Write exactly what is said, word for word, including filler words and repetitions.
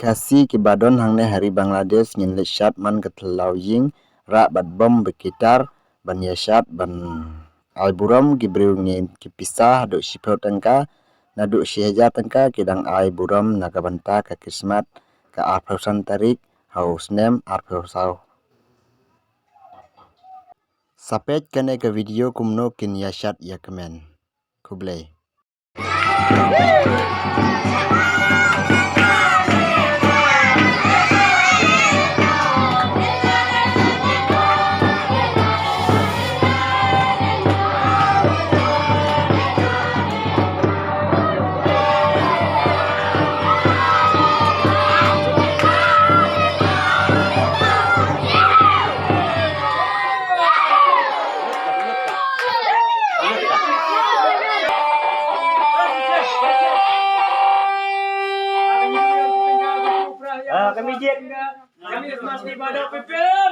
Khasi kiba don hangne ha ri Bangladesh ngin leit shad man ka thlaw ïing, rah bad bom bad ki tar ban ïa shad ban ai burom ki briew ngin ki pisa haduh shiphew tyngka, naduh shi hajar tyngka ki dang ai burom na ka bynta ka Krismas ka arphew san tarik ha u snem arphew saw. Sa peit kane ka video kumno kin ïa shad ïa kmen. Khublei. Ah, kami jet. Kami masih pada pipin.